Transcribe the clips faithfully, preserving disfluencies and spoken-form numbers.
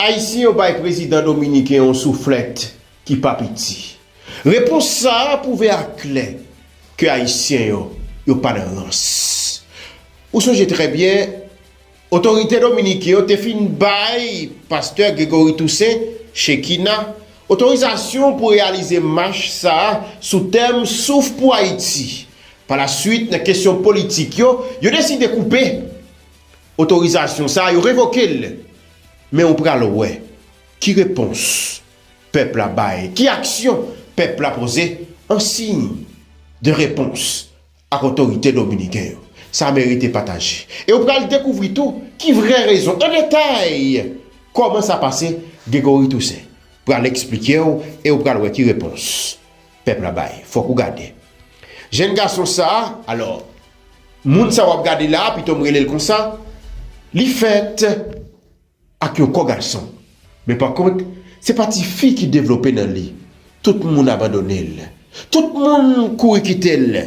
Ayisyen yo bay prezidan dominiken yon souflèt ki pa piti. Repons sa a pwouve aklè ke Ayisyen yo, yo pa nan rans. Ou sonje trè byen, otorite dominiken yo te fin bay pastè Gregory Toussaint, Chekina, otorizasyon pou reyalize mach sa a sou tèm Souf pou Ayiti. Palaswit, nan kesyon politik yo, yo deside koupe otorizasyon sa a, yo revoke l. Men ou pral wè ki repons pèp la bay, ki aksyon pèp la poze an siy de repons ak otorite dominiken yo. Sa merite pataje. E ou pral dekouvri tou ki vrè rezon, an detay, kòman sa pase. Gregory Toussaint pral eksplike w e ou pral wè ki repons pèp la bay. Fòk ou gade. Jèn gason sa a, alò, moun sa w ap gade la a, pito m rele l konsa, li fèt ak yon kò gason. Men pa kont, se pa tifi ki devlope nan li. Tout moun abandone l. Tout moun kouri kite l.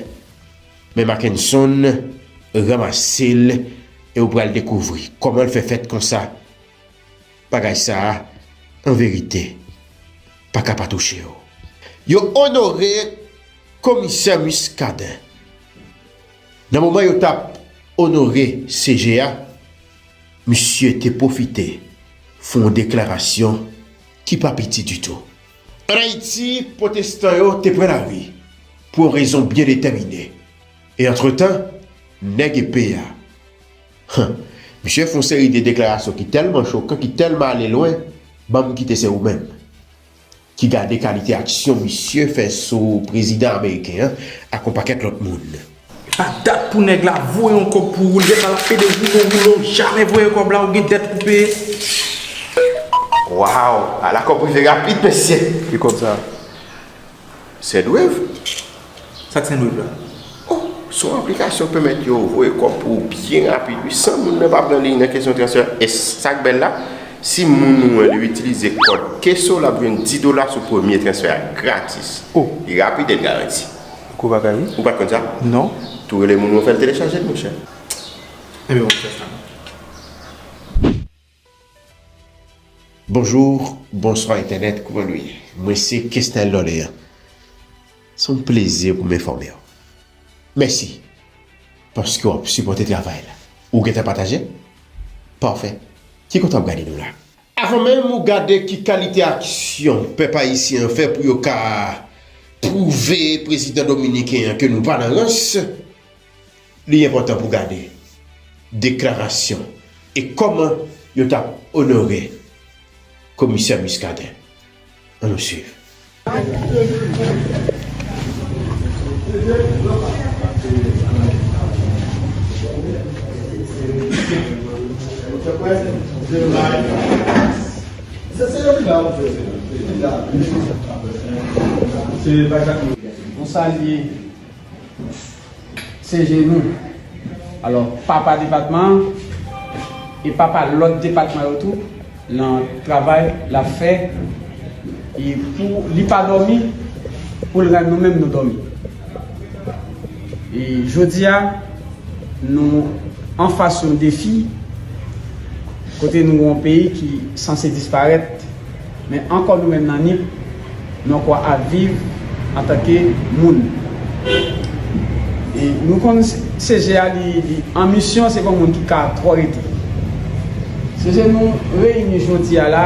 Men Mackenson ranmase l e ou pral dekouvri kòman l fè fèt konsa. Bagay sa a, an verite, pa ka pa touche w. Yo onore Komisè Muscadin. Nan moman yo t ap onore C G a, misye te pwofite fè yon deklarasyon ki pa piti ditou. Ann Ayiti, pwotestan yo te pran lari pou yon rezon byen detèmine. E antretan, nèg epe a, han, misye fè yon seri de deklarasyon ki tèlman chokan, ki tèlman ale lwen, ban m kite se ou menm ki gade kalite aksyon misye fè sou prezidan ameriken an ak yon pakèt lòt moun. Pa dat pou nèg la voye yon kòb pou ou, li gentan ap pede woulo woulo, ou jamè voye kòb la, ou gen dèt pou peye. Waw, ala kòb rive rapid, mesye. Ki kòb sa? Sendwave. Sa k Sendwave la? Oh, se yon aplikasyon k pèmèt yo voye kòb pou ou byen rapid, wi, san moun nan pa pran liy nan kesyon transfè. E sa k bèl la, si moun ou an li itilize kòd keso, l ap jwenn dis dola sou premye transfè a gratis. Oh. Li rapid e l garanti. Gwo bagay, wi. Ou pa t konn sa? Non. Tou rele moun ou an fè l telechaje l, monchè. Ebyen, w ap fè sa. Bonjou, bonswa entènèt, kouman nou ye? Mwen se Kesnel Dorlean. Se yon plezi pou m enfòme w. Mèsi paske w ap sipòte travay la. Ou gentan pataje? Pafè. Ki kote w ap gade nou la? Avan menm ou gade ki kalite aksyon pèp ayisyen an fè pou yo ka pwouve prezidan dominiken an ke nou pa nan rans, li enpòtan pou gade deklarasyon e kòman yo t ap onore Komisè Muscadin. Ann nou swiv. Nou salye C G nou. Alò, papa depatman an e papa lòt depatman yo tou, nan travay l ap fè, e pou li pa dòmi, pou l rann nou menm nou dòmi. E jodi a, nou anfas yon defi, kote nou gen yon peyi ki sanse disparèt, men ankò nou menm nan Nip, nou ankò ap viv antanke moun. E nou konn C G a, li, li an misyon, se pa yon moun ki ka twò rete. C G nou reyini jodi a la,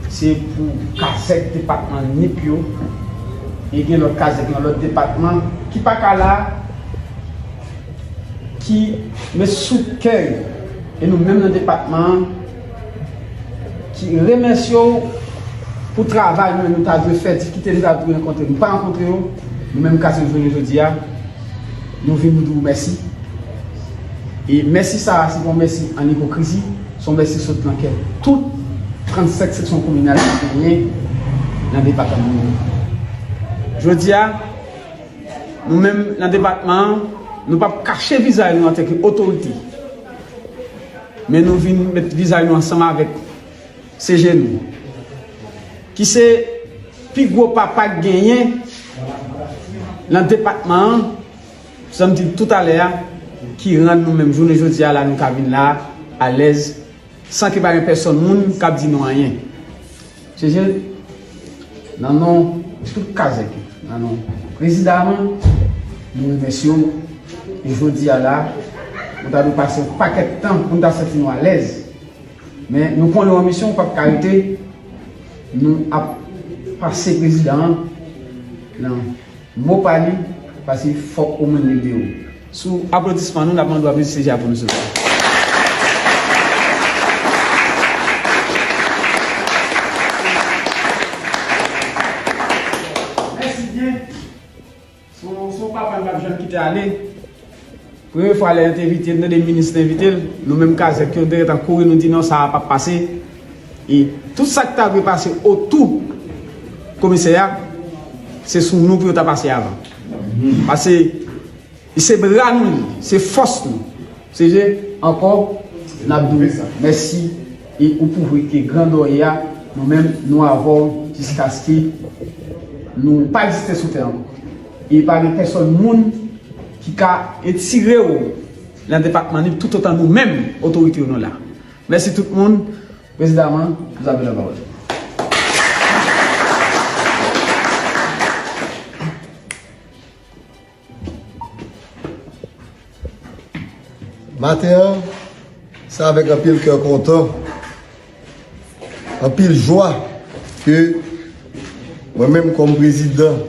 se pou kazèk depatman Nip yo, e gen lòt kazèk nan lòt depatman ki pa ka la, ki met sou kè yo, e nou menm nan depatman an, ki remèsye w pou travay nou menm nou ta dwe fè, difikilte nou ta dwe rankontre, nou pa rankontre yo, nou menm kazèk jounen jodi a, nou vin nou di w mèsi. E mèsi sa a, se pa yon mèsi an ipokrizi, se yon mèsi sot nan kè tout trannsenk seksyon kominal ki genyen nan depatman nou. Jodi a, nou menm nan depatman an, nou p ap kache vizaj nou antanke otorite. Men nou vin met vizaj nou ansanm avèk C G nou, ki se pi gwo papa k genyen nan depatman an, jan m di l toutalè a, ki rann nou menm jounen jodi a la, nou ka vin la a, alèz, san ke pa gen pèsòn moun k ap di nou anyen. Seje, nan non tout kazèk yo, nan non prezidaman, nou remèsye w. E jodi a la, nou ta dwe pase yon pakèt tan pou nou ta santi nou alèz. Men nou konnen yon misyon p ap ka rete, nou ap pase prezidan an nan mo pa li, paske fòk ou mennen de ou. Sou aplodisman nou, n ap mande w aplodi Seje a pou nou, silvouplè. Mèsi byen. Se yon, se yon papa n p ap janm kite ale. Premye fwa lè yo te envite l, nou tande minis te envite l, nou menm kazèk yo, nou te gentan kouri, nou di non, sa a p ap pase. E tout sa k ta dwe pase otou komisè a, se sou nou pou yo ta pase avan. Paske se bra nou li, se fòs nou. Seje, ankò, n ap di w mèsi e ou pwouve ke grandè w ye a, nou menm, nou avè w jiskaske nou pa egziste sou tè ankò. E pa gen pèsòn moun ki ka etire w nan depatman Nip toutotan nou menm, otorite yo, nou la. Mèsi tout moun. Prezidaman, vous avez la parole. Maten an, se avèk anpil kè kontan, anpil jwa ke mwen menm kòm prezidan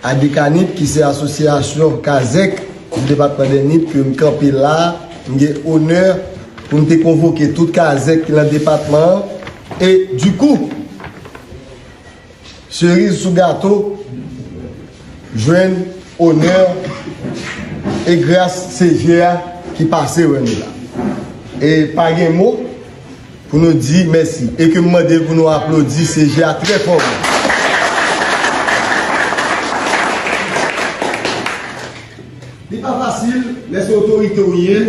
ADKNIP, ki se asosyasyon kazèk di depatman dè Nip, ke m kanpe la, m gen onè pou m te konvoke tout kazèk ki nan depatman an. E dikou, seriz sou gato, jwenn onè e gras Seje a ki pase wè nou la. E pa gen mo pou nou di mèsi. E ke m mande pou nou aplodi Seje a trè fò. Li pa fasil lè se otorite w ye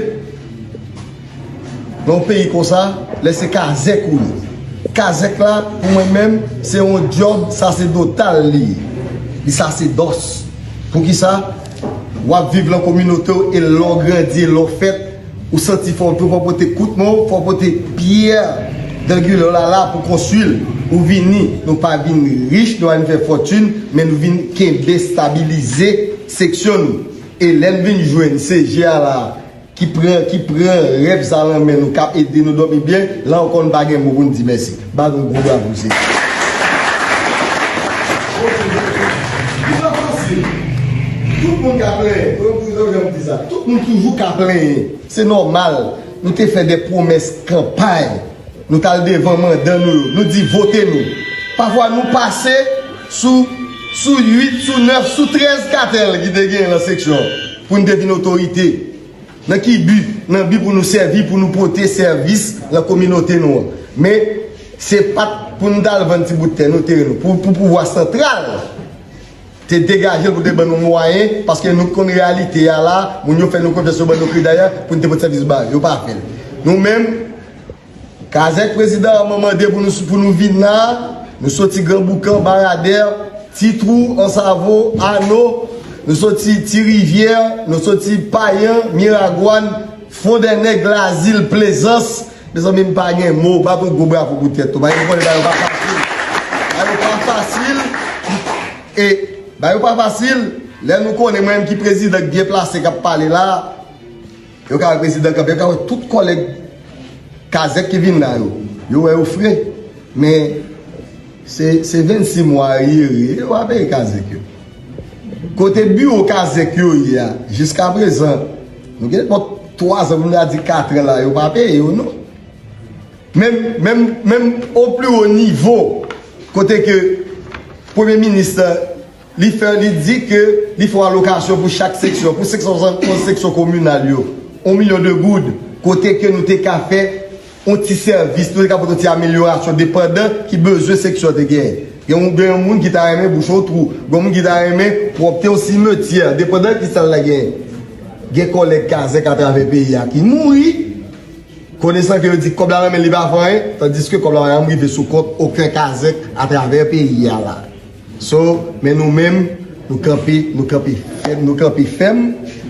nan yon peyi konsa, lè se kazèk ou ye. Kazèk la, pou mwen menm, se yon djòb sasedotal li ye. Li sasedòs. Poukisa? W ap viv lan kominote w e lè w grandi e lè w fèt, ou santi fò w tou, fò w pote kout men w, fò w pote pyè dangilè w la la pou konstwi l. Ou vini, nou pa vin rich, nou pa vin fè fòtin, men nou vin kenbe, stabilize seksyon nou. E lè n vin jwenn Seje a la, ki pran, ki pran rèv sa lan men nou, k ap ede nou dòmi byen, la ankò n pa gen mo pou n di mèsi. Ba nou gwo bravo, Seje. Li pa fasil. Tout moun ka plenyen. Mwen, mwen, mwen, mwen di sa. Tout moun toujou ka plenyen. Se nòmal. Nou te fè de pwomès kanpay. Nou t al devan mandan nou yo. Nou di, "Vote nou." Pafwa, nou pase sou, sou uit, sou nèf, sou trèz katèl ki te genyen lan seksyon pou n te vin otorite. Nan ki bi? Nan bi pou nou sèvi, pou nou pote sèvis lan kominote nou an. Men, se pa t pou n t al vann ti bout tè nou, teren nou. Pou, pou pouvwa santral te degaje l pou te ban nou mwayen, paske nou konn reyalite a la, moun yo fè nou konfyans, yo ban nou kredi a pou n te pote sèvis ba yo, yo pa fè l. Nou menm, kazèk prezidan an mande pou nou, pou nou vin la, nou soti Gran Boukan, Baradè, Ti Twou, Ansavo, Ano, nou soti Ti Rivyè, nou soti Payan, Miragwàn, Fondènèg, Lazil, Plezans. Mezanmi, m pa gen mo, bat yon gwo bravo pou tèt ou. Bagay, nou konnen bagay yo pa fasil. Bagay yo pa fasil. E bagay yo pa fasil, lè nou konnen mwen menm ki prezidan k byen plase k ap pale la, yo ka wè prezidan kanpe, yo ka wè tout kòlèg kazèk ki vin la yo. Yo wè yo fre, men se, se vennsis mwa yere, yo pa peye kazèk yo. Kote biwo kazèk yo ye a, jiskaprezan, nou gen nenpòt twa zan, pou nou ta di kat an la, yo pa peye yo, non. Menm, menm, menm o pli wo nivo, kote ke Premye Minis, li fè, li di ke li fè yon alokasyon pou chak seksyon, pou senk san swasannonz seksyon kominal yo, yon milyon de goud, kote ke nou te ka fè yon ti sèvis, nou te ka pote yon ti amelyorasyon, depandan ki bezwen seksyon te genyen. Gen yon, gen yon moun ki ta renmen bouche yon twou, gen yon moun ki ta renmen pwòpte yon simetyè, depandan ki sa l ta genyen. Gen kòlèg kazèk atravè peyi a ki mouri, konesan ke yo di kòb la nan men li pa fè anyen, tandiske kòb la pa janm rive sou kont okenn kazèk atravè peyi a la. So, men nou menm, nou kanpe, nou kanpe fèm, nou kanpe fèm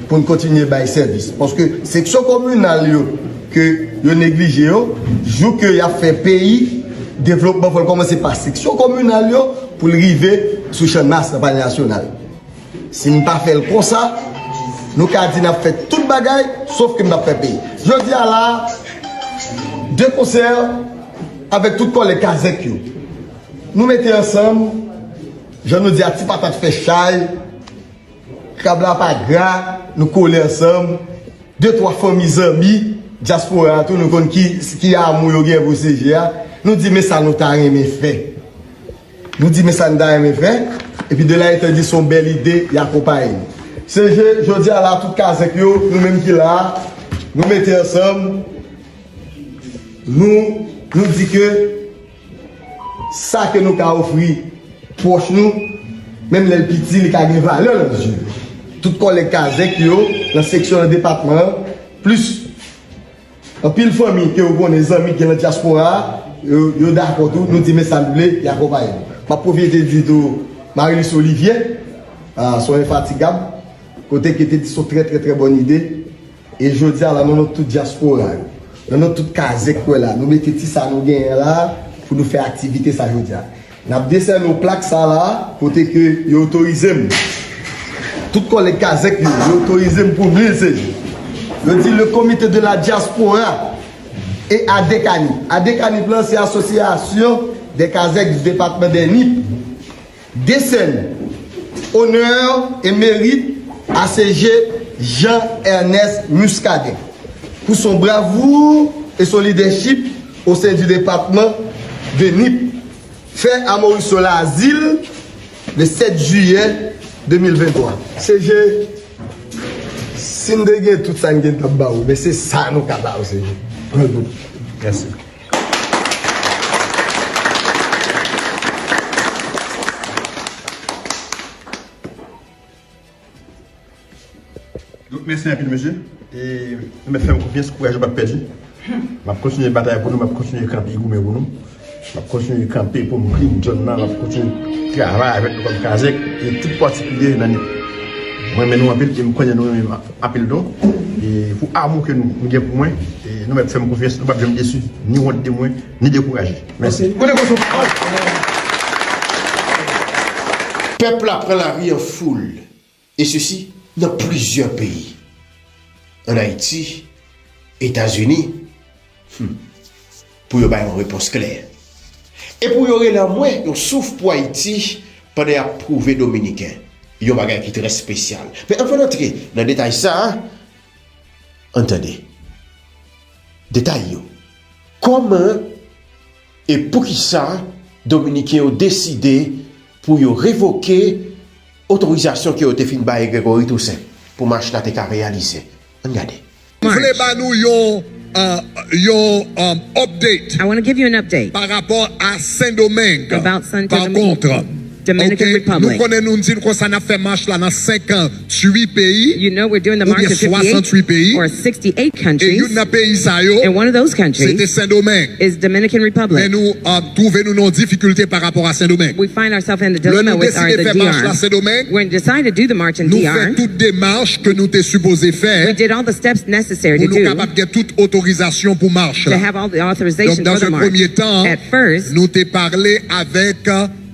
pou n kontinye bay sèvis. Paske seksyon kominal yo, ke yo neglije yo, jou ke y ap fè peyi, devlopman fò l kòmanse pa seksyon kominal yo pou l rive sou Channmas nan Palè Nasyonal. Si n pa fè l konsa, nou ka di n ap fè tout bagay, sof ke n p ap fè peyi. Jodi a la, de konsè avèk tout kòlèg kazèk yo, nou mete ansanm, jan nou di a, ti patat fè chay, krab la pa gra, nou kole ansanm, de twa fanmi zanmi dyaspora a tou, nou konn ki, ki amou yo gen pou C G a. Nou di, men sa nou ta renmen fè. Nou di, men sa nou ta renmen fè. Epi de la etan di se yon bèl ide, y akonpaye nou. C G, jodi a la, tout kazèk yo, nou menm ki la a, nou mete ansanm, nou, nou di ke sa ke nou ka ofri pwòch nou, menm lè l piti, li ka gen valè nan zye yo. Tout kòlèg kazèk yo, nan seksyon, nan depatman an, plis anpil fanmi ke w konnen, zanmi ki gen nan dyaspora a, yo, yo dakò tou, nou di men sa n vle, y akonpaye nou. M ap pwofite di tou, Marilis Olivier, a, se yon enfatigab, kote ke te di se yon trè, trè, trè bòn ide, E jodi a la, nan non tout dyaspora yo, nan non tout kazèk k wè la, nou mete ti sa nou genyen la pou nou fè aktivite sa jodi a. N ap desène w plak sa la, kote ke yo otorize m. Tout kòlèg kazèk yo, yo otorize m pou m li l, se yo. Yo di, le comité de la diaspora et ADKNIP. ADKNIP lan, se Association des Kazèk du département des Nippes. Décerne honneur et mérite à C G Jean Ernest Muscadin pour son bravoure et son leadership au sein du département de Nip, fait à Maurice Solazil le sept juillet deux mille vingt-trois. C G, si n te gen tout sa n gen t ap ba ou, men se sa nou ka ba ou, C G. Pran l pou ou. Mèsi. Donk, mèsi anpil, mesye. E nou mèt fè m konfyans, kouraj ou p ap pèdi. M ap kontinye batay pou nou, m ap kontinye kanpe goumen pou nou. M ap kontinye kanpe pou m clean zòn nan, m ap kontinye travay avèk nou kòm kazèk, e tout patikilye nan Nip. Mwen renmen nou anpil, e m konnen nou renmen m anpil tou. E pou amou ke nou, nou gen pou mwen, e nou mèt fè m konfyans, nou p ap janm desi, ni wont de mwen, ni dekouraje. Mèsi. Pèp la pran lari an foul, e sesi nan plizyè peyi, ann Ayiti, Etazini, hmm, pou yo bay yon repons klè. E pou yo rele anmwe yon souf pou Ayiti pandan y ap pwouve Dominiken yon bagay ki trè espesyal. Men anvan n antre nan detay sa a, ann tande detay yo. Kòman e poukisa Dominiken yo deside pou yo revoke otorizasyon ke yo te fin bay Gregory Toussaint pou mach la te ka reyalize? Ann gade. M vle ba nou yon, uh, yon, um, update I want to give you an update pa rapò a Sendomeng. About Santo Pa Domingo, kont, Dominican ok, Republic. Nou konnen nou di n konsa n ap fè mach la nan senkantuit peyi, You know we're doing the oubyen march of fifty-eight swasanntuit peyi. Or sixty-eight E countries. Youn nan peyi sa yo, And one of those se te countries Sendomeng. Is Dominican Republic. Men nou, uh, twouve nou nan yon difikilte pa rapò a Sendomeng. We find ourselves in the Lè dilemma nou with our, deside the fè mach la D R. Sendomeng, When we decided to do the march in nou fè D R, tout demach ke nou te sipoze fè we did all the steps necessary to pou nou do kapab gen tout otorizasyon pou mach to la. Have all the Donk, authorization dan for the un march. Premye tan, At first, nou te pale avèk,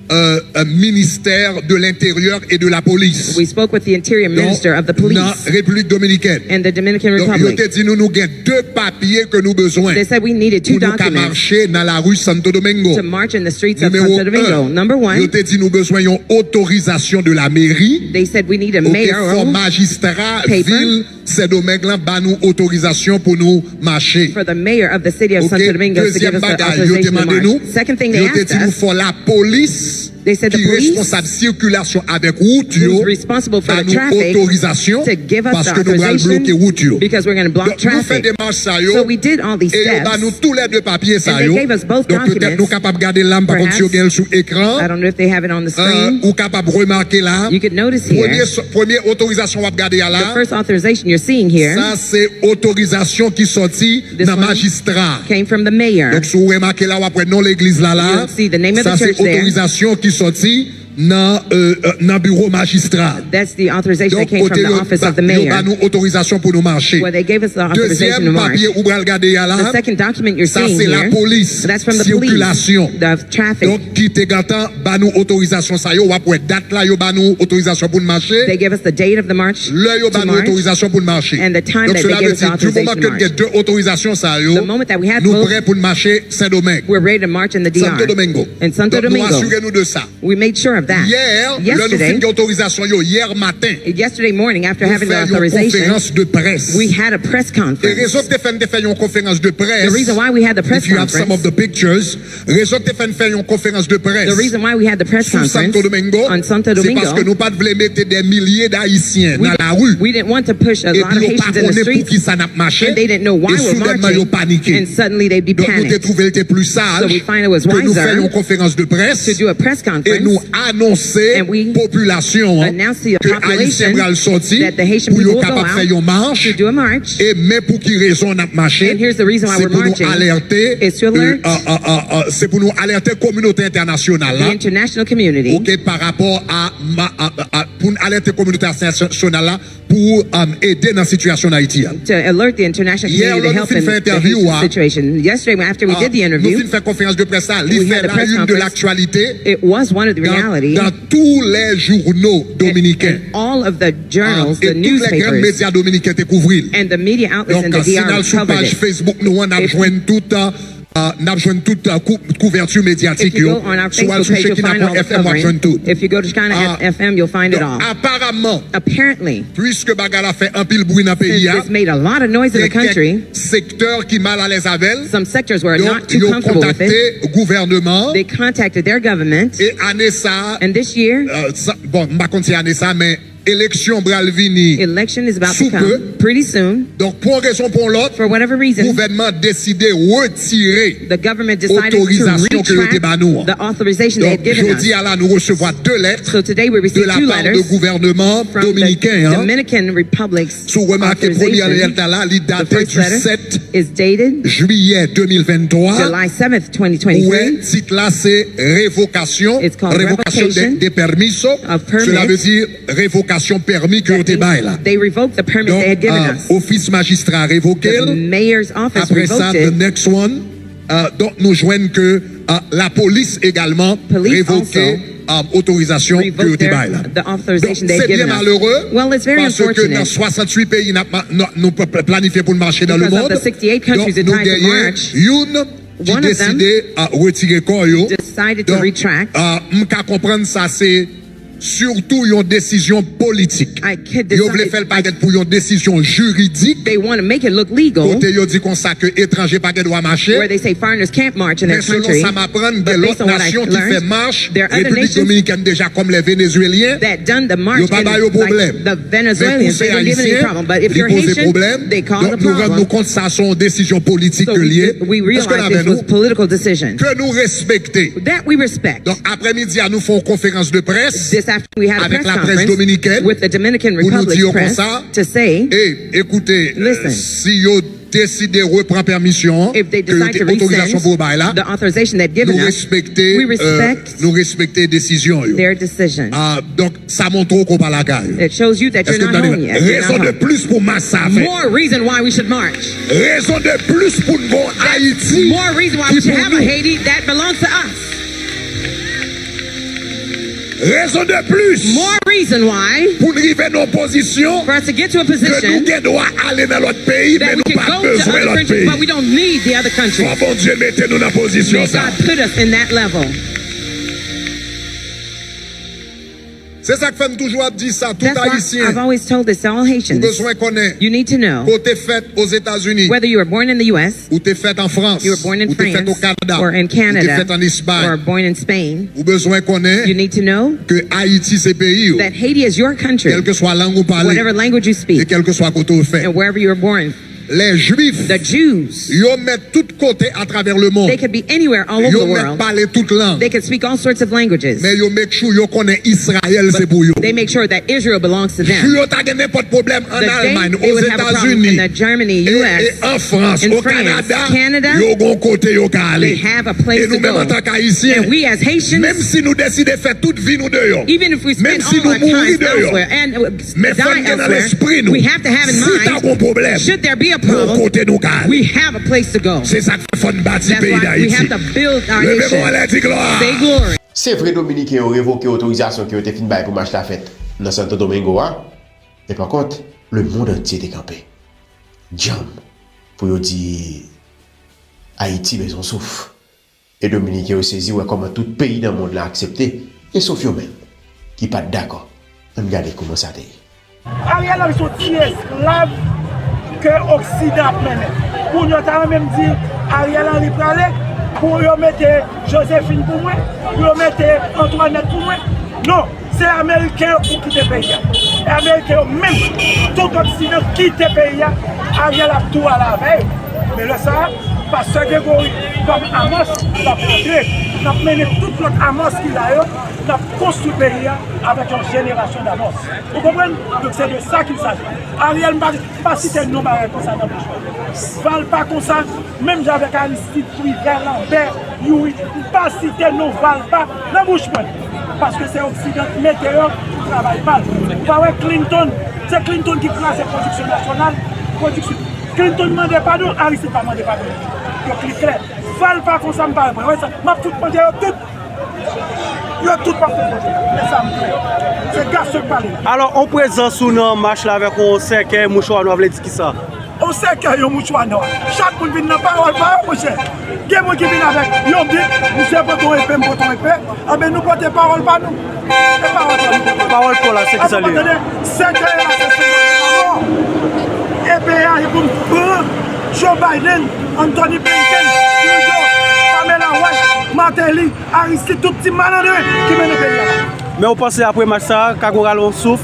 euh, euh, ministè de l'Intérieur et de la Police. We spoke with the Interior Donk, Minister of the nan Police Repiblik Dominikèn. And the Dominican Donk, yo Republic. Te di nou, nou gen de papye ke nou bezwen They said we needed two pou nou ka documents mache nan lari Santo Domingo. To march in the streets of Nimewo Santo Domingo. Un, Number one, yo te di nou bezwen yon otorizasyon de la meri. They said we need a Ok, mayoral fò majistra paper. Vil Sendomeng lan ba nou otorizasyon pou nou mache. For the mayor of the city of Ok, Santo Domingo to give dezyèm us the bagay, yo te authorization to mande march. Nou, Second thing they yo te asked di nou us, fò lapolis they said the ki police responsab sikilasyon avèk wout yo who's responsible for ba the nou traffic otorizasyon to give us the paske nou pral authorization bloke wout yo. Because we're gonna block Donk, nou fè traffic. Demach sa yo So we did all these e yo ba nou steps, tou lè de papye sa and they yo. Gave us both Donk, petèt nou documents. Kapab gade la, m pa konn si yo Perhaps, gen l sou ekran. I don't know if they have it on the Uh, screen. Ou kapab remake la, You could notice here, premye, premye otorizasyon w ap gade a la, the first authorization you're seeing here, sa se otorizasyon ki sòti This nan one majistra. Came from the mayor. Donk, si w remake la, w ap wè non legliz la la. You'll see the name of the church there. Sa se otorizasyon ki sòti nan, euh, euh, nan biwo majistra. That's the authorization that Donk, came from kote the yo, office of the yo mayor. Ba nou otorizasyon pou nou mache. Where they gave us the authorization Dezyèm to march. Papye ou pral gade a la, The second document you're sa seeing se here, lapolis that's from the police, sikilasyon. The traffic. Donk, ki te gentan ba nou otorizasyon sa yo, w ap wè dat la yo ba nou otorizasyon pou n mache. They gave us the date of the march Lè yo to ba nou march, otorizasyon pou n mache. And the time Donk, that they sela gave vle us the di, di moman authorization ke to n gen march. De otorizasyon sa yo, The moment that we had nou both, prè pou n mache Sendomeng, we're ready to march in the D R Santo Domingo. And Santo Donk, nou Domingo. Asire nou de sa. We made sure of that. Yè, lè nou fin Yesterday, gen otorizasyon yo, yè maten, yesterday morning, after nou having the fè yon authorization, konferans de près. We had a press E conference. Rezon k te fè n te fè yon konferans de près, The reason why we had the press if you have some of conference, the pictures, rezon k te fè n fè yon konferans de près the reason why we had the press sou Santo conference Domingo, on Santo se paske Domingo, nou pa t vle mete de milye d Ayisyen we nan la didn't, ri. We didn't want to push a lot of Epi yo pa Haitians in the konnen pou streets, ki sa n ap mache. And they didn't know why E we're soudènman yo marching. Panike. And suddenly they'd be Donk, nou te panicked. Twouve l te pli saj So we find it was ke nou fè wiser yon konferans de près to do a press e conference. Nou anonse And we popilasyon an announce the ke Ayisyen population pral soti that the Haitian pou yo people will go kapab fè out yon mach. To do a march. E men pou ki rezon n ap mache. And here's the reason why Se we're pou nou marching. Alète, Is to euh, alert euh, euh, euh, se pou nou alète kominote entènasyonal the la. International community. Ok, pa rapò a, ma- a, a, a- pou n alète kominote entènasyonal la pou um, ede nan sitiyasyon Ayiti a. To alert the international Yè, community to lè nou help fin in fè the entèvyou Haitian a, situation. Yesterday, after we ah, did the nou interview, fin fè konferans de près la, li we fè had the la press une de conference. L'actualité It was one of the dans, reality. Dans tous les journaux dominicains. And all of the journals, Ah, the e tout lè grann newspapers, medya dominiken te kouvri l. And the media outlets Donk, in the si n D R al sou covered paj it. Facebook nou an, n ap If jwenn tout, uh, uh, n ap jwenn tout uh, kou, kouvèti medyatik If you yo. Go on our Si w al Facebook sou page, you'll Shekinah find all point the F M, w ap jwenn covering. Tout. If you go to Shekinah Ah, F M, you'll find it donk, All. Aparamman, Apparently, puiske bagay la fè anpil bri nan peyi since a, This made a lot of noise in the gen kèk country, sektè ki mal alèz avè l. Some sectors were Donk, not too yo comfortable with it. Kontakte gouvènman an. They contacted their government. E ane sa, And this year, uh, sa bon, m pa konn si ane sa, men eleksyon pral vini. Election is about Sou to come pe. Pretty soon. Donk, pou yon rezon pou yon lòt, For whatever reason, gouvènman an deside retire The government decided to otorizasyon ke yo te ba nou retract an. The authorization they had Donk, given us. Jodi a la, nou resevwa de lèt So today we de received la two part de letters gouvènman From the dominiken an Dominican Republic's Si w remake premye authorization. Lèt la, li The date first du letter sept is dated jiyè de mil venntwa. July seventh, Ou wè, twenty twenty-three. Tit la se revokasyon, It's called revocation de, revocation de permiso. of Cela veut permits. Dire revocation permis ke yo te bay la. They revoked the permit Donk, they had given uh, us. Ofis Majistra revoke The l. Mayor's office Apre sa, revoked the it. Next one, uh, donk, nou jwenn ke uh, lapolis egalman revoke uh, otorizasyon ke yo te bay la. Donk, se byen malere. Paske nan swasanntuit peyi n ap ma- nou, nou planifye pou n mache nan lemond, donk, nou genyen youn ki deside uh, retire kò yo. Donk, uh, m ka konprann sa se sitou yon desizyon politik. Yo vle fè l parèt pou yon desizyon jiridik. Kote yo di konsa ke etranje pa gen dwa mache. Men selon sa m aprann, gen lòt nasyon ki fè mach Repiblik Dominikèn deja kòm lè Venezyelyen. Yo pa ba yo pwoblèm. Men pou se Ayisyen, li poze pwoblèm. Donk, nou rann nou kont sa se yon desizyon politik ke l ye. Èske n avè nou? Ke nou respekte. Donk, aprèmidi a, nou fè yon konferans de près avèk laprès dominikèn pou nou di yo konsa, e, ekoute, si yo deside repran pèmisyon an, ke yo te, otorizasyon pou yo bay la, nou respekte, nou respekte desizyon yo. Ah, donk, sa montre w ke w pa lakay ou. Èske n tande? Rezon de plis pou mach sa fèt. Rezon de plis pou n gen yon Ayiti ki pou nou. Rezon de plis pou n rive nan yon pozisyon ke nou gen dwa ale nan lòt peyi, men nou pa bezwen lòt peyi. Fò Bondye mete nou nan pozisyon sa. Se sa k fè m toujou ap di sa, tout Ayisyen, ou bezwen konnen, ke w te fèt Ozetazini, ou te fèt an Frans, ou te fèt o Kanada, ou te fèt an Espay, ou bezwen konnen ke Ayiti se peyi w, kèlkeswa lang ou pale, e kèlkeswa kote w fèt. Lè Jwif, the Jews, yo mèt tout kote atravè lemonn. They could be anywhere all over the world. Yo mèt pale tout lang. They could speak all sorts of languages. Men yo make sure yo konnen Izrayèl se pou yo. They make sure that Israel belongs to them. Jou yo ta gen nenpòt pwoblèm an Almay, Ozetazini, e, e an Frans, o Kanada, yo gon kote yo ka ale. E nou menm antank Ayisyen, menm si nou deside fè tout vi nou deyò, menm si nou mouri deyò, men fò n gen nan lespri nou, si ta gon pwoblèm, gon kote nou ka ale. Se sa k fè fò n bati peyi Dayiti. Leve men w anlè, di glwa! Se vre, Dominiken yo revoke otorizasyon ke yo te fin bay pou mach la fèt nan Santo Domingo a, men pakont, lemonn antye te kanpe djanm pou yo di Ayiti bezwen souf. E Dominiken yo sezi wè kòman tout peyi nan mond lan aksepte, e sof yo menm ki pa t dakò. Ann gade kòman sa te ye. Ariel Henry se yon ti esklav ke Oksidan ap mennen. Pou yo ta renmen m di Ariel Henry prale, pou yo mete Joséphine pou mwen, pou yo mete Antoinette pou mwen. Non, se Ameriken yo pou kite peyi a. E Ameriken yo menm, tout Oksidan kite peyi a, Ariel ap tou ale avè yo. Men lè sa a, pastè Gregory, kòm Amos, l ap rantre. N ap mennen tout lòt Amos ki la yo, n ap konstwi peyi a avèk yon jenerasyon d Amos. Ou konprann? Donk, se de sa qu'il s'agit. Ariel, m pa, m pa site non bagay konsa nan bouch mwen. Valpa konsa, menm jan avèk Aristide, Privè, Lambert, Youri, m pa site non Valpa nan bouch mwen. Paske se Oksidan ki mete yo pou travay pa l. Ou pa wè Clinton, se Clinton ki kraze pwodiksyon nasyonal, pwodiksyon. Clinton mande padon, Aristide pa mande padon. Donk, li klè. Valpa konsa, m pa reponn. Wè sa, m ap fout manje yo tout. Yo tout p ap fè koze. E sa m klè. Se gason k pale. Alò, on prezans ou nan mach la avèk on sèkèy mouchwa nwa vle di kisa? On sèkèy, yon mouchwa nwa. Chak moun vin nan pawòl pa yo, monchè. Gen moun ki vin avèk yon bib, misye pote yon epe, m pote yon epe. Anben, nou pote pawòl pa nou. E pawòl pa nou pote. Pawòl pa w la, se kisa li ye? Sèkèy la, se senbòl lanmò. Epe a, e pou m pran Joe Biden, Anthony Blinken, Trudeau, Pamela White, Martelly, Aristide, tout ti malandren ki mennen peyi a. Men w panse apre match sa a, ka gon rale yon souf?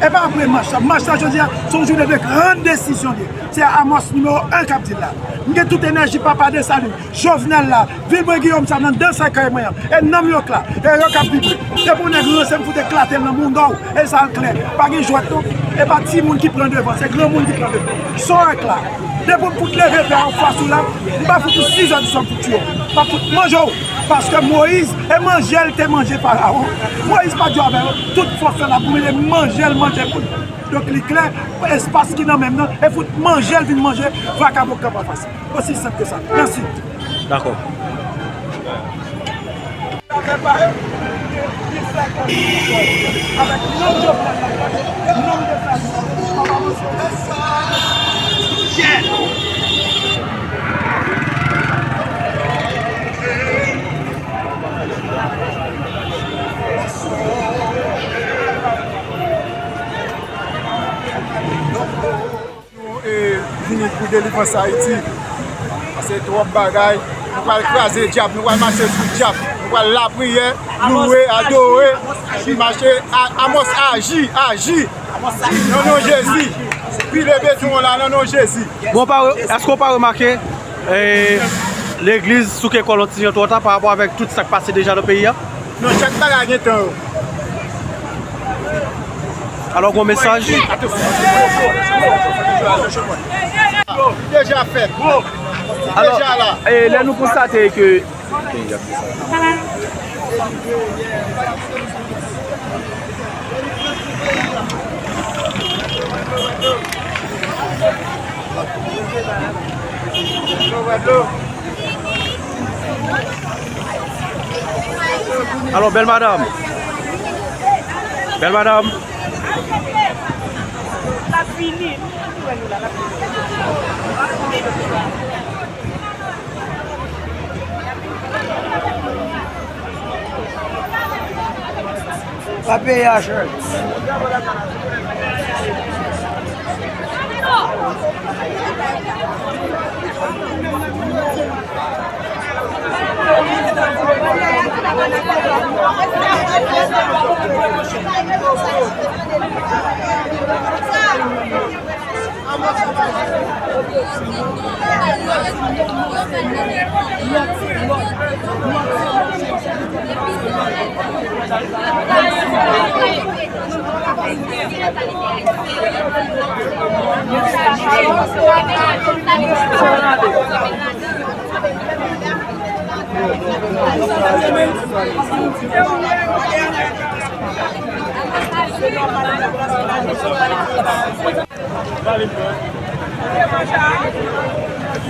E pa apre match la. Match la jodi a, se yon jounen de gran desizyon li ye. Se Amos nimewo en k ap di l la. M gen tout enèji papa Desalin, Jovenel la, Vilbrun Guillaume sa nan dan sèkèy mwen an. E nanm yo k la. E yo k ap vibre. Depi yon nèg ranse m fout eklate l nan mounda w. E sa l klè. Pa gen jwèt non. E pa timoun ki pran devan, se granmoun ki pran devan. Son èk la. Depi w fout leve pè an fas ou la, m pa fout ou sizè di sòm fout tiye w. M pa fout manje w. Paske Moyiz, e manje l te manje Farawon. Moyiz pa t jwe avè yo. Tout fòs lan la pou mete manje l manje moun. Donk li klè, espas ki nan men m nan, e fout manje l vin manje vakabon k kanpe anfas. Osi senp ke sa. Mèsi. Dakò. Nou, e, vini pou delivrans Ayiti. Pase twòp bagay. Nou pral kraze dyab, nou pral mache sou dyab, nou pral lapriyè, louwe, adore, epi mache, a, Amos, aji, aji. Nan non Jezi. Pile beton an la, nan non Jezi. Bon, pa, èske w pa remake, e, legliz souke kò l yon ti jan twò ta pa rapò avèk tout sa k pase deja nan peyi a? Non, chak bagay gen tan yo. Alò, gon mesaj? Deja fèt. Alò, deja la. E, lè nou konstate ke Alò, bèl madanm. Bèl madanm. L ap vini. Pa peye a chè.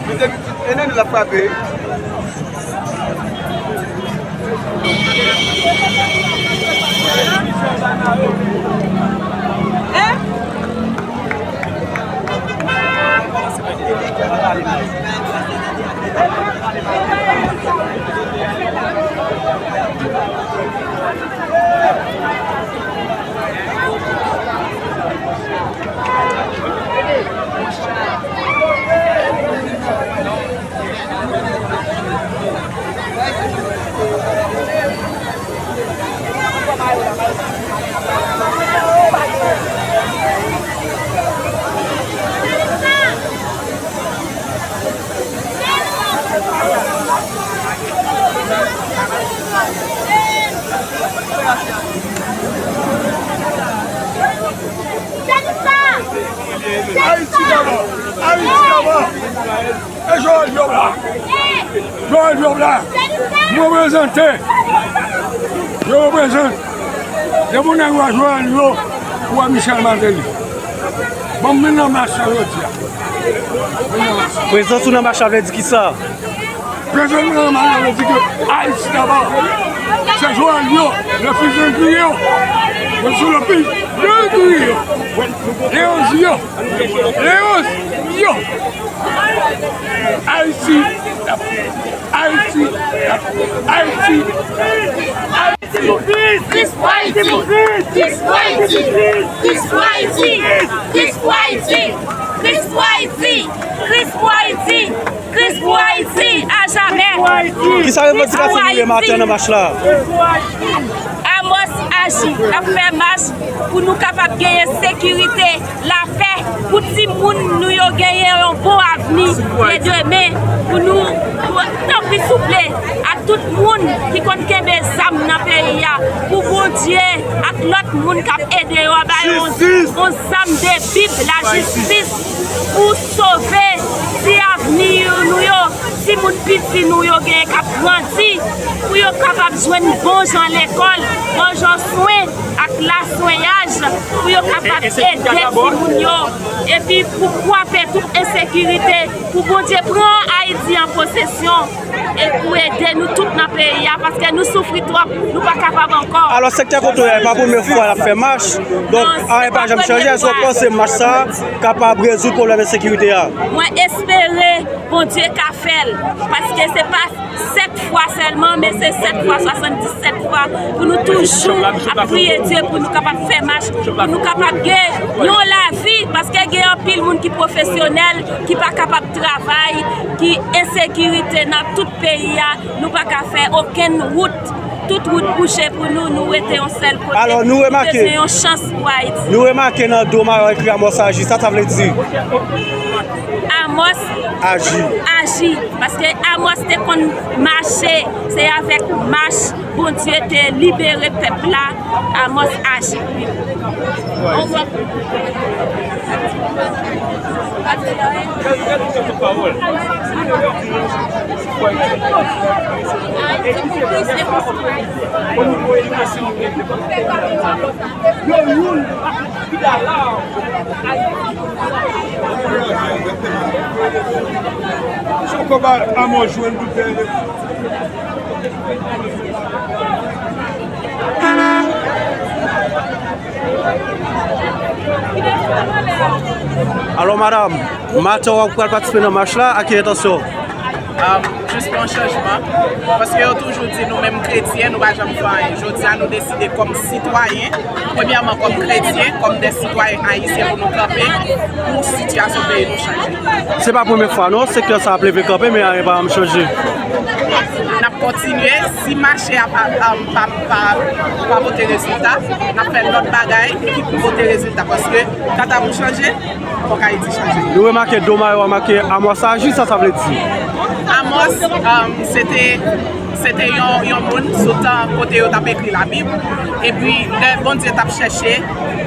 Mesye, Eneni l ap frape. Ayiti daba! Ayiti daba! E Joel Job la! Joel Job la! M reprezante! Yo reprezante! Depi w nèg wa Joel yo, ou wè Michel Martelly. Bon, m vin nan mach la jodi a. Prezans ou nan mach la vle di kisa? Prezans mwen nan mach la vle di ke Ayiti daba. Se Joel yo, le fils de Griot. Yo sou le fils de Griot. Leonz yo. Leonz yo. Ayiti daba. Ayiti daba. Ayiti. Kris pou Ayiti! Kris pou Ayiti! Kris pou Ayiti! Kris pou Ayiti! Kris pou Ayiti! Kris pou Ayiti! Kris pou Ayiti! Kris pou Ayiti! A jamè! Kisa revandikasyon nou ye maten nan mach la? Amos Aji ap fè mach pou nou kapab genyen sekirite, lapè, pou timoun nou yo genyen yon bon avni e demen, pou nou, pou, tanpri souple, ak tout moun ki konn kenbe zam nan peyi a, pou Bondye ak lòt moun k ap ede yo a ba yo yon, yon zam de Bib, lajistis, pou sove ti avni nou yo, timoun piti nou yo genyen k ap grandi, pou yo kapab jwenn bon jan lekòl, bon jan swen ak laswenyaj, pou yo kapab ede timoun yo, epi pou kwape tout ensekirite, pou Bondye pran Ayiti an posesyon, e pou ede nou tout nan peyi a, paske nou soufri twòp, nou pa kapab ankò. Alò, sektè kote w ye a, e pa premye fwa l ap fè mach, donk, anyen pa janm chanje. Èske w panse mach sa a kapab rezoud pwoblèm ensekirite a? Mwen espere Bondye ka fè l, paske se pa sèt fwa sèlman, men se sèt fwa, swasanndisèt fwa, pou nou toujou ap priye Dye pou nou kapab fè mach, pou nou kapab gen yon lavi, paske gen anpil moun ki pwofesyonèl, ki pa kapab travay, ki ensekirite nan tout peyi a, nou pa ka fè okenn wout. Tout wout bouche pou nou, nou rete yon sèl kote. Alò, nou remake, nou bezwen yon chans pou Ayiti. Nou remake nan do mayo ekri Amos Aji, sa sa vle di? Amos Aji. Aji. Paske Amos te konn mache, se avèk mach Bondye te libere pèp la, Amos Aji. On voit. Yo, youn, ki da la. Son konba Amos jwenn pou fè. Alò, madanm, maten w ap pral patisipe nan mach la, ak ki entansyon? Am, jis pou yon chanjman. Paske yo toujou di nou menm kretyen, nou pa janm fè anyen. Jodi a, nou deside kòm sitwayen, premyèman kòm kretyen, kòm de sitwayen ayisyen pou nou kanpe, pou sitiyasyon peyi nou chanje. Se pa premye fwa non, sektè sa ap leve kanpe, men anyen pa janm chanje. N ap kontinye, Si mache a pa, pa, pa, pa, pa pote rezilta, n ap fè lòt bagay ki pou pote rezilta. Paske kanta pou chanje, fòk Ayiti chanje. Nou remake do mayo a make Amòs sa, jis sa sa vle di. Amòs, um, se te, se te yon, yon moun sou tan kote yo t ap ekri Labib. Epi, lè Bondye t ap chèche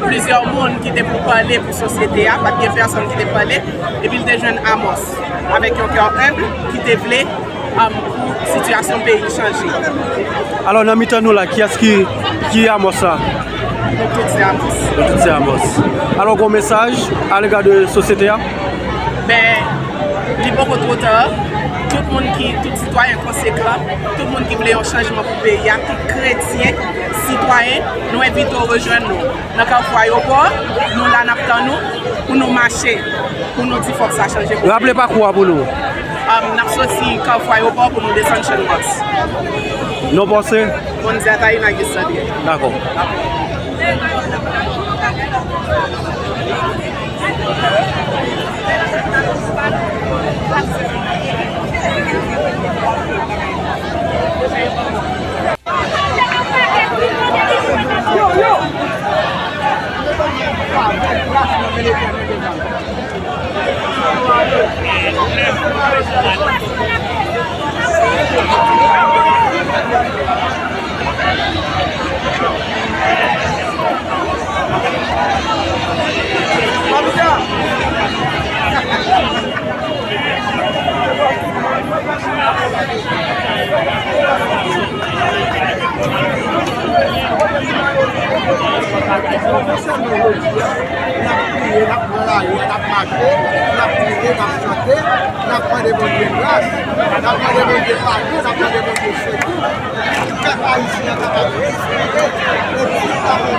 plizyè moun ki te pou pale pou sosyete a, pa t gen pèsonn ki te pale. Epi, l te jwenn Amòs, avèk yon kè enb, ki te vle um, pou sitiyasyon peyi chanje. Alò, nan mitan nou la, kiyès ki, ki Amòs la? Nou tout se Amòs. Nou tout se Amòs. Alò, gon mesaj alega de sosyete a? Ben, li poko twò ta. Tout moun ki, tout sitwayen konsekan, tout moun ki vle yon chanjman pou peyi a, tout kretyen, sitwayen, nou envite w rejwenn nou nan Kafou Ayewopò. Nou la, n ap tann nou pou nou mache, pou nou di fòk sa chanje pou Raple pakou a pou nou. Um, n ap soti Kafou Ayewopò pou nou desann Channmas. Non pa w se? Monzè Ataina Gisandre. Dakò. N ap kriye, n ap pran lari a, n ap mache, n ap kriye, n ap chante, n ap mande Bondye gras, n ap mande Bondye padon, n ap mande Bondye sekou, pou pèp ayisyen an kapab respire, epi pou pèp la vin.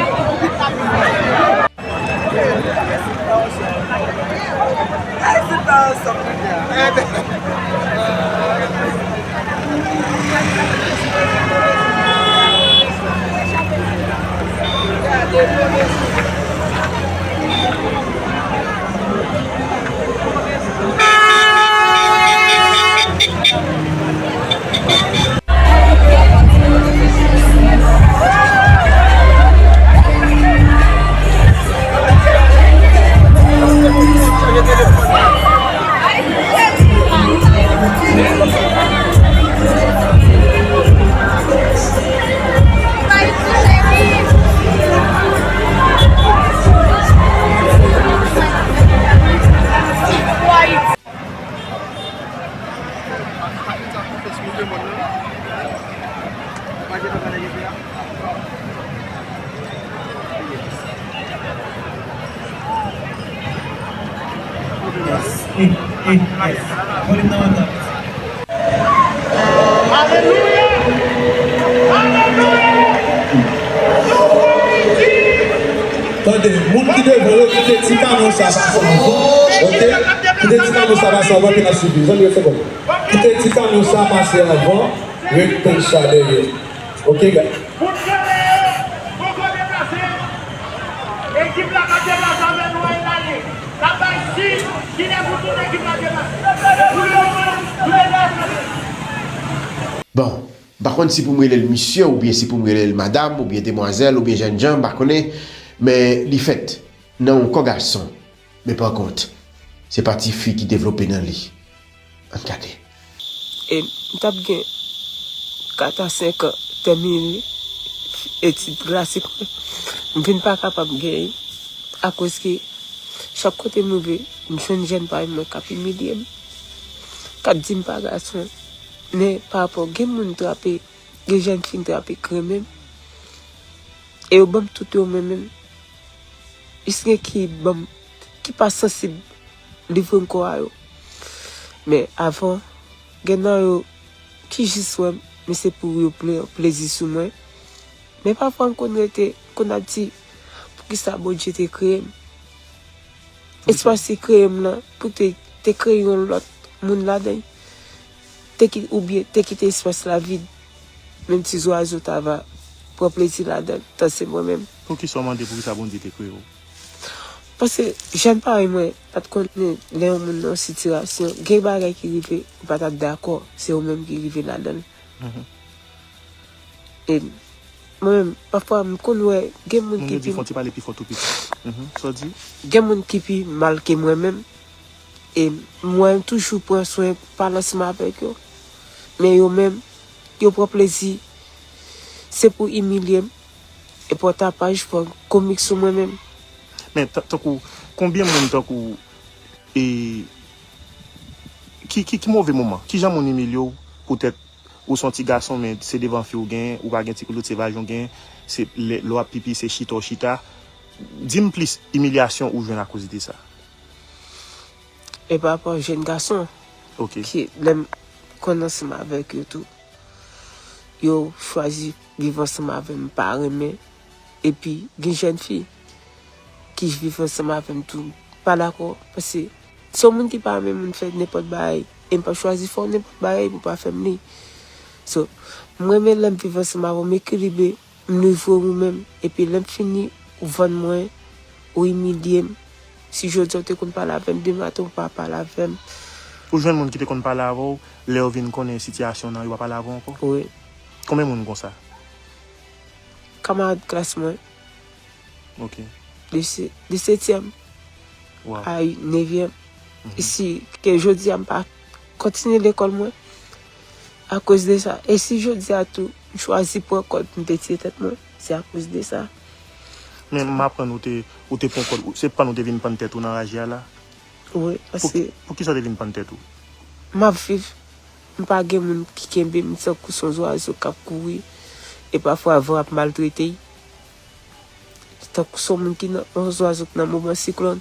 Tande, moun ki devan yo, kite ti kamyon sa pase anvan, oke? Kite ti kamyon sa pase anvan, epi n ap swiv li. Zanmi yo, se bon. Kite ti kamyon sa pase anvan, ret tann sa dèyè. Oke, guys. Pou n rele yo, poko deplase. Ekip la p ap deplase avè nou, anyen n ale. N ap bay siy kilè pou tout ekip la deplase. Pou le moman, nou deplase. Bon, m pa konn si pou m rele l misye, oubyen si pou m rele l madam, oubyen demwazèl, oubyen jènjan, m pa konnen, men li fèt nan yon kò gason. Men pa kont, se pa tifi ki devlope nan li. Ann gade. E m t ap gen kat a senk an, tèmine etid klasik mwen. M vin pa kapab genyen akoz ke chak kote m rive, m jwenn jèn parèy mwen k ap imilye m, k ap di m pa gason. Men pa rapò, gen moun trape, gen jèn fi m trape k renmen m. E yo ban m tout yo, mwen menm. Jis gen ki ban m, ki pa sansib livre m kò a yo. Men avan, gen nan yo ki jis wè m, men se pou yo pran plezi sou mwen. Men pafwa m konn rete, konn ap di, poukisa Bondye te kreye m? Espas li kreye m nan, pou te, te kreye yon lòt moun ladan l. Te ki-, oubyen te kite espas la vid, menm ti zwazo ta va pran plezi ladan l, tan se mwen menm. Poukisa w mande poukisa Bondye te kreye w? Paske jèn parèy mwen, pa t konnen lè yon moun nan yon sitiyasyon, gen bagay ki rive, ou pa t ap dakò, se ou menm ki rive ladan l. Mhm. E mwen menm, pafwa, m konn wè, gen moun Moun ki yo di pi, fò ti pale pi fò tou piti. Mhm. Sa w di? Gen moun ki pi mal ke mwen menm. E mwen toujou pran swen, pale ansanm avèk yo. Men yo menm, yo pran plezi. Se pou imilye m. E pou tapaj, pou komik sou mwen menm. Men, ta- tankou, konbyen moun tankou, e, ki, ki, ki move moman? Kijan moun imilye w poutèt ou se yon ti gason, men se devan fi w genyen, ou pa gen ti koulout, se vajen w genyen, se lè, lè w ap pipi, se chita w chita. Di m plis imilyasyon ou jwenn akoz de sa. E pa rapò jèn gason, Ok. Ki, lè m konn ansanm avèk yo tou, yo chwazi viv ansanm avè m, pa renmen. Epi, gen jèn fi ki viv ansanm avè m tou, m pa dakò. Paske, se yon moun ki pa renmen moun fè nenpòt bagay. E m p ap chwazi fè w nenpòt bagay pou w pa fè m li. So, m renmen lè m viv ansanm avè w, m ekilibre, m livre w ou menm. Epi lè m fini, ou vann mwen, ou imilye m. Si jodi a ou te konn pale avè m, demen maten ou pa pale avè m. Ou jwenn moun ki te konn pale avè w, lè yo vin konnen sitiyasyon w nan, yo pa pale avè w ankò? Wi. Konbyen moun konsa? Kamarad klas mwen. Ok. De se-, de setyèm Wow. a nevyèm. Mhm. E si ke jodi a m pa kontinye lekòl mwen akoz de sa. E si jodi a tou, m chwazi pran kòd pou m te tiye tèt mwen, se akoz de sa. Men m aprann ou te, ou te pran kòd, ou- se pann ou te vin pann tèt ou nan raje a la? Wi, Pou, paske poukisa w te vin pann tèt ou? M ap viv, m pa gen moun ki kenbe m, tankou se yon zwazo k ap kouri, e pafwa van ap maltrete l. Tankou se yon moun ki nan, yon zwazo k nan moman siklòn,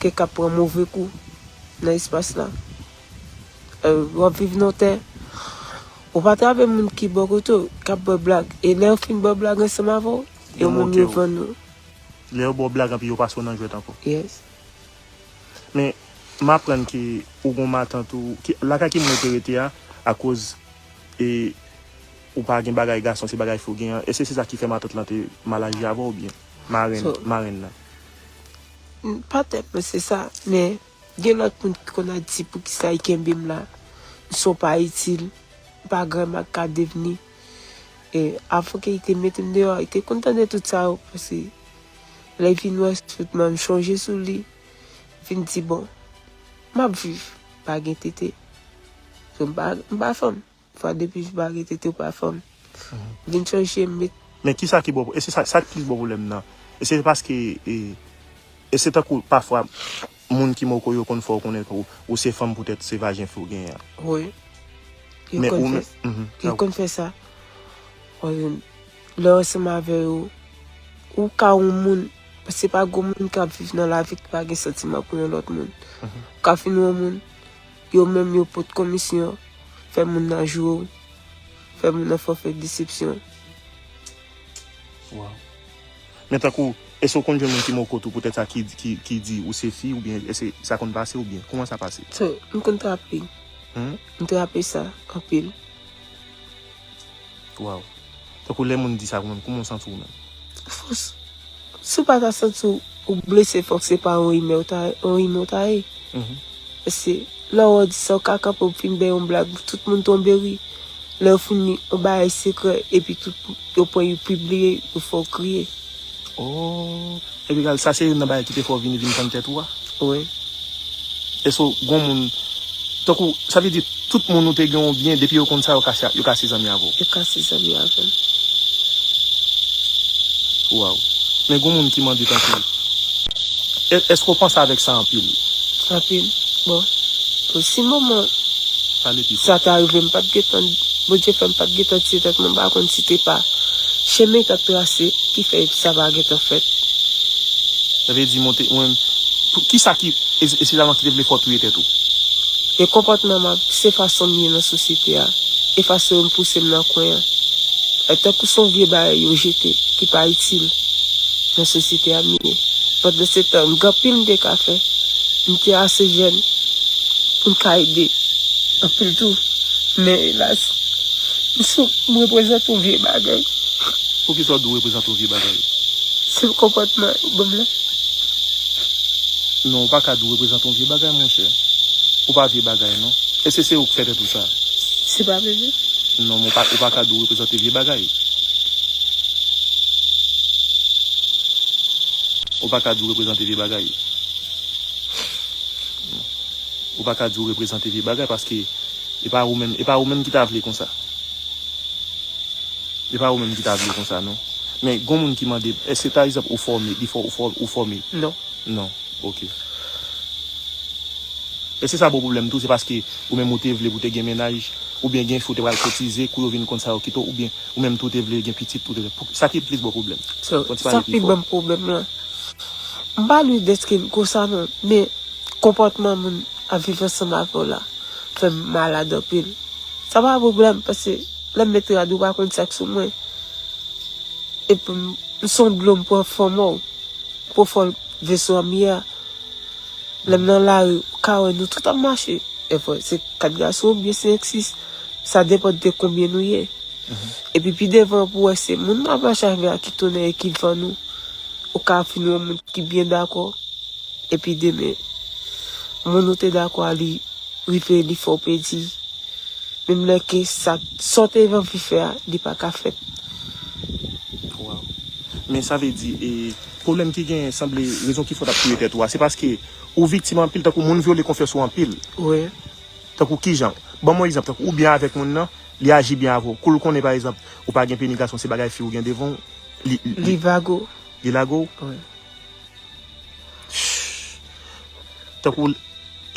ke k ap pran move kou nan espas la. E, w ap viv nan yon tè, ou pa t avè moun ki bò kote w, k ap ba w blag. E lè yo fin ba w blag ansanm avè w, yo menm yo vann ou. Lè yo ba w blag anpi yo pase w nan jwèt ankò. Yes. Men, m aprann ke ou gon matant ou, ki, lakay ki moun ou te rete a, akoz, e, ou pa gen bagay gason, se bagay fi w gen an. Èske se sa ki fè matant lan te mal aji avè w oubyen? Marenn, So, marenn nan. N- pa tèt mwen se sa, men gen lòt moun ki konn ap di poukisa l kenbe m la. M se yon pa itil, m pa granma k ka devni. E avan ke li te mete m deyò, li te konn tande tout sa yo, paske lè l vin wè tout mwen, m chonje sou li, vin di, bon, m ap viv, pa gen tete. So, m pa, m pa fanm. Fwa depi ou pa gen tete, ou pa fanm. Mhm. Vin chonje, m met Men kisa ki ba w, e se sa, sa k plis ba w pwoblèm nan? E se paske, e, e se tankou pafwa, moun ki moko yo konn fè w konnen ou, ou se fanm poutèt se vajen fi w genyen an. Wi. Yo Men konn ou fè, men, mhm, yo sa w- konn fè sa. Wi, lè w ansanm avè yo, ou ka yon moun, se pa gon moun k ap viv nan lavi ki pa gen santiman pou yon lòt moun. Mhm. Ou ka fin yon moun, yo menm yo pot komisyon, fè moun nan joure w, fè moun nan fè w fè desepsyon. Wow. Men tankou, èske w konn jwenn moun ki moko tou poutèt sa ki, ki, ki di ou se fi oubyen èske sa konn pase oubyen kòman sa pase? So, m konn trape. Hmm? M trape sa anpil. Wow. Tankou lè moun di sa ou menm, kòman w santi w menm? Fòs. Si w pa ta santi w, ou blese, fòk se pa yon rimè w ta, yon rimè w ta ye. Mhm. Paske lè w di sa, w ka kanpe, w fin bay yon blag, tout moun tonbe ri. Lè w fini, yon bagay sekrè, epi tout, yo pran, yo pibliye, yo fè w kriye. Oh, epi gade, sa se youn nan bagay ki te fè w vini vin tann tèt ou a? Wi. Èske w gon moun, tankou, sa vle di, tout moun ou te gen yon byen, depi yo konn sa, yo ka se, yo ka se zanmi avè w? Yo ka se zanmi avè m. Waw. Men gon moun ki mande tankou, e- èske w panse avèk sa anpil? Anpil. Bon. Bon, si moman Pale pi fò. sa ta rive, m pa t gentan, Bondye fè m pa t gentan tiye tèt mwen, m pa konn si te pa chemen t ap trase ki fè sa pa gentan fèt. Sa vle di, monte, mwen, pou, kisa ki, e- espesyalman ki te vle fè w touye tèt ou? E konpòtman m ap, se fason m ye nan sosyete a, e fason yo pouse m nan kwen an. E tankou se yon vye bagay yo jete, ki pa itil nan sosyete a m ye. Pandan se tan, m gen anpil m te ka fè, m te ase jèn pou m ka ede anpil tou. Men elas, m sou, m reprezante yon vye bagay. Poukisa w di w reprezante yon vye bagay? Se konpòtman yo ban m la. Non, ou pa ka di w reprezante yon vye bagay, monchè. Ou pa vye bagay, non. Èske se ou k fè tèt ou sa? Se pa vre, non. Non, men ou pa, ou pa ka di w reprezante vye bagay. Ou pa ka di w reprezante vye bagay. Ou pa ka di w reprezante vye bagay paske e pa ou menm, e pa ou menm ki ta vle konsa. E pa ou menm ki ta vle konsa, non. Men gon moun ki mande, èske pa egzanp ou fòme, li fò, ou fò, ou fòme? Non. Non. Ok. E se sa bon pwoblèm tou, se paske ou menm ou te vle pou te gen mennaj, oubyen gen fi ou te pral kotize, kou yo vin konn sa yo kite w, oubyen ou menm tou te vle gen pitit, ou te vle, pou, sa ki plis bon pwoblèm? So, sa ki bon pwoblèm lan. M pa di dèske m konsa non, men konpòtman moun ap viv ansanm avè w la fè m malad anpil. Sa pa pwoblèm, paske lè m met rad ou pa konn sa k sou mwen. Epi m, m se yon dlo m pran fò mò, pran fò veso a m ye a. Lè m nan lari, ou ka wè nou tout ap mache. Efò, se kat gason oubyen senk, sis. Sa depann de konbyen nou ye. Epi pi devan pou wè se moun m ap mache avè a ki tounen e ki vann ou. Ou ka fin wè yon moun ki byen dakò. Epi demen, moun ou te dakò a li rive li fè w pèdi. Menm lè ke sa, sa w te anvi fè a, li pa ka fèt. Waw. Men sa vle di, e, pwoblèm ki genyen, sanble rezon ki fè w t ap touye tèt ou a, se paske ou viktim anpil, tankou moun vyole konfyans ou anpil. Wi. Tankou kijan? Ban m yon egzanp, tankou ou byen avèk moun nan, li aji byen avè w. Kou l konnen, pa egzanp, ou pa gen peni gason, se bagay fi ou gen devan w, li, li, li vago. Li lago w? Wi. Tankou,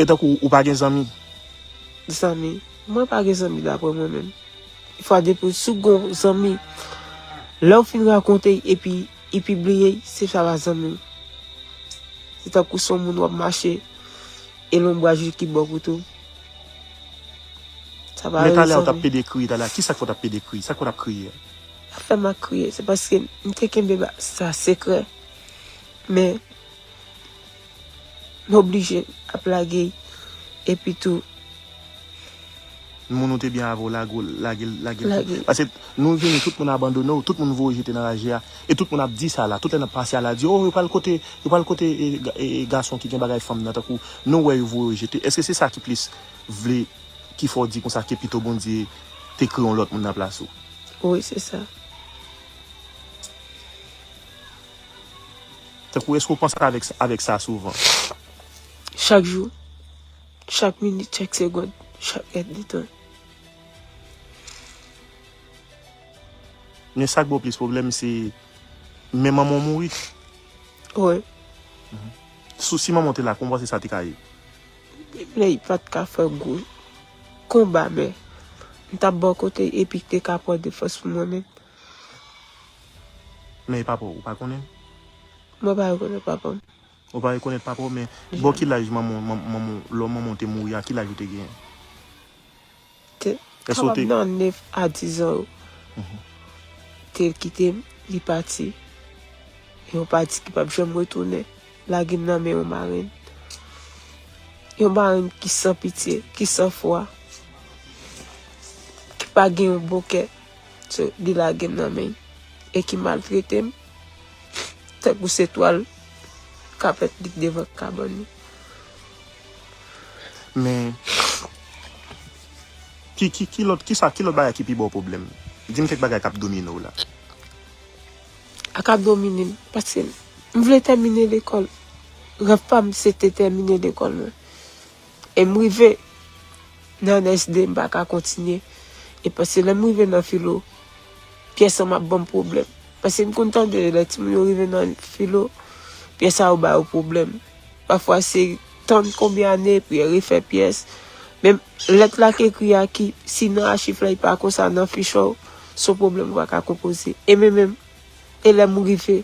e tankou ou pa gen zanmi? Zanmi? Mwen pa gen zanmi daprè mwen menm. Fwa depi sou gon zanmi, lè w fin rakonte epi i pibliye, se sa pa zanmi w. Se tankou se yon moun w ap mache, e lonbraj li ki bò kote w. Sa pa yon zanmi. Men talè a ou t ap pede kriye talè a, kisa k fè w t ap pede kriye? Sa k fè w t ap kriye a? Afè m ak kriye, se paske m te kenbe ba-, sa sekrè. Men, m oblije ap lage l. Epi tou, moun ou te byen avè w, lage w, lage l, lage l. Lage l. Paske nou vini, tout moun abandone w, tout moun voye w jete nan raje a. E tout moun ap di sa la, tout lè n ap pase a la, di, "Oh, yo pral kote, yo pral kote, e, ga-, e, e, gason ki gen bagay fanm nan, tankou nou wè yo voye w jete." Èske se sa ki plis vle, ki fè w di konsa ke pito Bondye te kreye yon lòt moun nan plas ou? Wi, se sa. Tankou, èske w panse avèk, avèk sa souvan? Chak jou. Chak minit, chak segond, chak èdtan. Men sa k ba w plis pwoblèm, se men manman w mouri. Wi. Si, si manman w te la, kòman w panse sa te ka ye? Menm lè li pa t ka fè gwo konba, men m t ap bò kote epi te ka pran defans pou mwen menm. Men e papa w, ou pa konnen l? Mwen pa rekonèt papa m. Ou pa rekonèt papa w, men bò ki laj manman, manman, manman, lè manman w te mouri a, ki laj ou te genyen? Te kapab nan nèf a diz an yo. Te kite m, li pati. Yon pati ki p ap janm retounen. Lage m nan men yon marenn. Yon marenn ki san pitye, ki san fwa, ki pa gen yon bon kè. So, li lage m nan men l. E ki maltrete m. Tankou se twal kapèt li k devan kabann li. Men, ki, ki, ki lòt, kisa, ki lòt bagay ki pi ba w pwoblèm? Di m kèk bagay k ap domine w la. A k ap domine m, paske m vle tèmine lekòl. Rèv pa m, se te tèmine lekòl mwen. E m rive nan N S D, m pa ka kontinye. E paske lè m rive nan filo, pyès lan m ap ban m pwoblèm. Paske m konn tande lè timoun yo rive nan filo, pyès sa yo ba yo pwoblèm. Pafwa se tann konbyen ane pou yo refè pyès. Men lèt la k ekri a ki, si nan achif la, li pa konsa nan fich ou, se yon pwoblèm ou pa ka konpoze. E men menm, e lè m rive,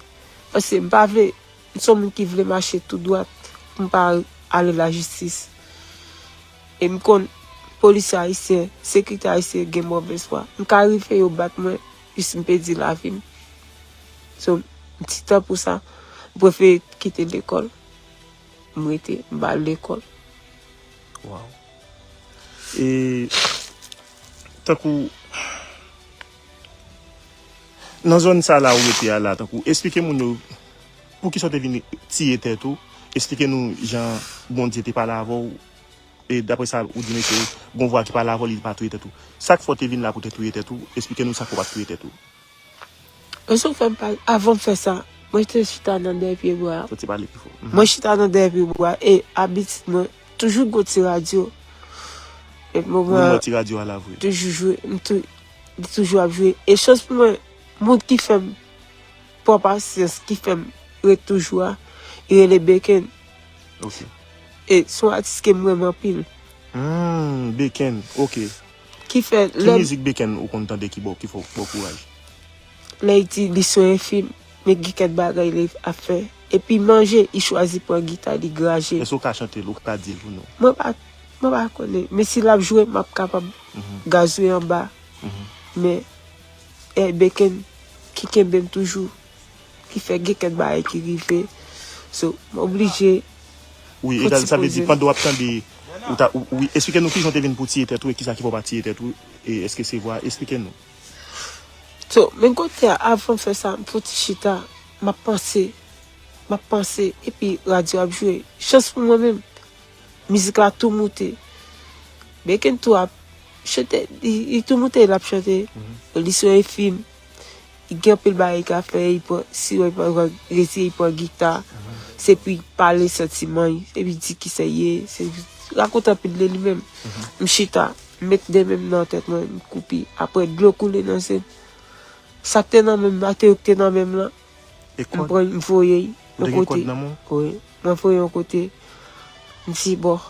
paske m pa vle M se yon moun ki vle mache tou dwat pou m pa ale lajistis. E m konn polisye ayisyen, sekirite ayisyen gen movèz fwa. M ka rive yo bat mwen, jis m pèdi lavi m. So, m ti tan pou sa, m prefere kite lekòl. M rete, m pa al lekòl. Waw. E, tankou, nan zòn sa la ou rete a la, tankou, esplike moun yo poukisa w te vin tiye tèt ou, esplike nou jan Bondye te pale avè w, E daprè sa ou di mesye, gon vwa ki pale avè w, li pa touye tèt ou. Sa k fè w te vin la pou w te touye tèt ou? Esplike nou sa k fè w pa t touye tèt ou. Rezon k fè m pa, avan m fè sa, mwen te chita nan dèyè pye bwa. Fò w te pale pi fò. Mwen chita nan dèyè pye bwa e abitid mwen toujou gon ti radyo. E mwen wè ti radyo a la vre. Toujou jwe, m tou, li toujou ap jwe. E chans pou mwen, moun ki fè m pran pasyans, ki fè m ret toujou a, li rele Beken. Ok. E se yon atis ke m renmen anpil. Hmm, Beken, ok. Ki fè Ki lè mizik Beken ou konn tande ki ba w, ki fè w ba w kouraj? Lè li di li se yon enfim, men gen kèk bagay li ap fè. Epi manje, li chwazi pran gita, li graje. Èske w ka chante l, ou ka di l pou nou? Mwen pa, mwen pa konnen, men si l ap jwe, m ap kapab gazouye anba. Men, e Beken ki kenbe m toujou, ki fè gen kèk bagay ki rive. So, m oblije. Wi, egal, sa vle di, pandan w ap tande, ou ta, ou, wi, esplike nou kijan w te vin pou tiye tèt ou e kisa ki fè w pa tiye tèt ou, e èske se vwa, esplike nou. So, men kote a, avan m fè sa, m fouti chita, m ap panse, m ap panse, epi radyo ap jwe. Chans pou mwen menm, mizik la tou moute. Beken tou ap chante, li, li tou moute, l ap chante. Li se yon enfim, li gen anpil bagay li ka fè, li pran, si wè, li pran, resi, li pran gita, se pou li pale santiman li, se pou li di kisa li ye, se pou li rakonte anpil de li menm. M chita, m met de men m nan tèt mwen, m koupe. Apre, dlo koule nan zye m. Sa k te nan men m, materi k te nan men m lan, m pran, m voye l yon kote. Wi, mwen voye yon kote. M di, bon,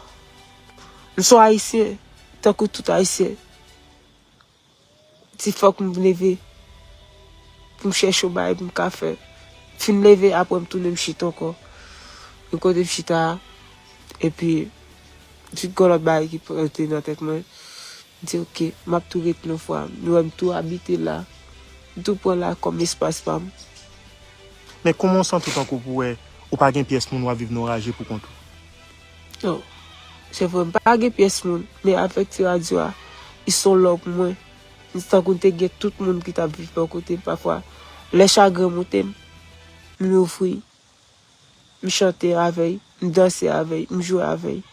m se yon Ayisyen, tankou tout Ayisyen. M di, fòk m leve pou m chèche yon bagay pou m ka fè. M fin leve, apre m tounen m chita ankò. Yon kote m chita a, epi, tout gon lòt bagay ki pote nan tèt mwen. M di, oke, m ap tou ret yon fwa. Nou wè m tou abite la. M tou pran la kòm espas pa m. Men kòman w santi w tankou pou wè ou pa gen pyès moun, w ap viv nan raje pou kont ou? Non. Se vre, m pa gen pyès moun, men avèk ti radyo a, li se yon lò pou mwen. M tankou m te gen tout moun ki t ap viv bò kote m. Pafwa, lè chagren monte m, m louvri, m chante avè l, m danse avè l, m jwe avè l.